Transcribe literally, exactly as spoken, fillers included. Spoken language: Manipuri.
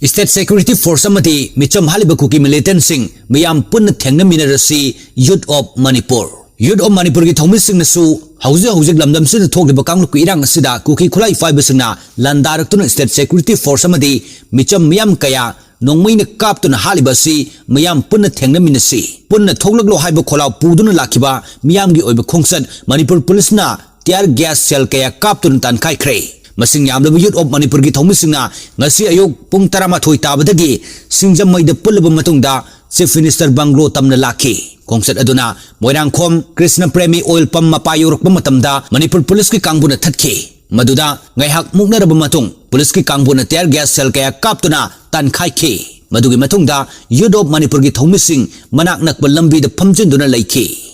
State Security Force ꯑꯃꯗꯤ ꯃꯤꯆꯝ ꯍꯥꯠꯂꯤꯕ ꯀꯨꯀꯤ militantꯁꯤꯡ ꯃꯤꯌꯥꯝ ꯄꯨꯟꯅ ꯊꯦꯡꯅꯃꯤꯟꯅꯔꯁꯤ꯫ Youth of Manipur, Youth of Manipurꯒꯤ ꯊꯧꯃꯤꯁꯤꯡꯅꯁꯨ ꯍꯧꯖꯤꯛ ꯍꯧꯖꯤꯛ ꯂꯝꯗꯝꯁꯤꯗ ꯊꯣꯛꯂꯤꯕ ꯀꯥꯡꯂꯨꯞꯀꯤ ꯏꯔꯥꯡ ꯑꯁꯤꯗ ꯀꯨꯀꯤ ꯈꯨꯠꯂꯥꯏ ꯄꯥꯏꯕꯁꯤꯡꯅ ꯂꯥꯟꯗꯥꯔꯛꯇꯨꯅ State Security Force ꯑꯃꯗꯤ ꯃꯤꯆꯝ ꯃꯤꯌꯥꯝ ꯀꯌꯥ ꯅꯣꯡꯃꯩꯅ ꯀꯥꯞꯇꯨꯅ ꯍꯥꯠꯂꯤꯕ ꯑꯁꯤ ꯃꯤꯌꯥꯝ ꯄꯨꯟꯅ ꯊꯦꯡꯅꯃꯤꯟꯅꯁꯤ, ꯄꯨꯟꯅ ꯊꯣꯛꯂꯛꯂꯣ ꯍꯥꯏꯕ ꯈꯣꯜꯂꯥꯎ ꯄꯨꯗꯨꯅ ꯂꯥꯛꯈꯤꯕ ꯃꯤꯌꯥꯝꯒꯤ ꯑꯣꯏꯕ ꯈꯣꯡꯆꯠ ꯃꯅꯤꯄꯨꯔ ꯄꯨꯂꯤꯁꯅ tear gas shell ꯀꯌꯥ ꯀꯥꯞꯇꯨꯅ ꯇꯥꯟꯈꯥꯏꯈ꯭ꯔꯦ꯫ ꯃꯁꯤꯡ ꯌꯥꯝꯂꯕ Youth of Manipurꯒꯤ ꯊꯧꯃꯤꯁꯤꯡꯅ ꯉꯁꯤ ꯑꯌꯨꯛ ꯄꯨꯡ ꯇꯔꯥꯃꯥꯊꯣꯏ ꯇꯥꯕꯗꯒꯤ ꯁꯤꯡꯖꯃꯩꯗ ꯄꯨꯜꯂꯕ ꯃꯇꯨꯡꯗ Chief Minister bungalow ꯇꯝꯅ ꯂꯥꯛꯈꯤ꯫ ꯈꯣꯡꯆꯠ ꯑꯗꯨꯅ ꯃꯣꯏꯔꯥꯡꯈꯣꯝ ꯀ꯭ꯔꯤꯁꯅ ꯄ꯭ꯔꯦꯃꯤ oil pump ꯃꯄꯥ ꯌꯧꯔꯛꯄ ꯃꯇꯝꯗ ꯃꯅꯤꯄꯨꯔ ꯄꯨꯂꯤꯁꯀꯤ ꯀꯥꯡꯕꯨꯅ ꯊꯠꯈꯤ꯫ ꯃꯗꯨꯗ ꯉꯥꯏꯍꯥꯛ ꯃꯨꯛꯅꯔꯕ ꯃꯇꯨꯡ ꯄꯨꯂꯤꯁꯀꯤ ꯀꯥꯡꯕꯨꯅ tear gas shell ꯀꯌꯥ ꯀꯥꯞꯇꯨꯅ ꯇꯥꯟꯈꯥꯏꯈꯤ꯫ ꯃꯗꯨꯒꯤ ꯃꯇꯨꯡꯗ Youth of Manipurꯒꯤ ꯊꯧꯃꯤꯁꯤꯡ ꯃꯅꯥꯛ ꯅꯛꯄ ꯂꯝꯕꯤꯗ ꯐꯝꯖꯤꯟꯗꯨꯅ ꯂꯩꯈꯤ꯫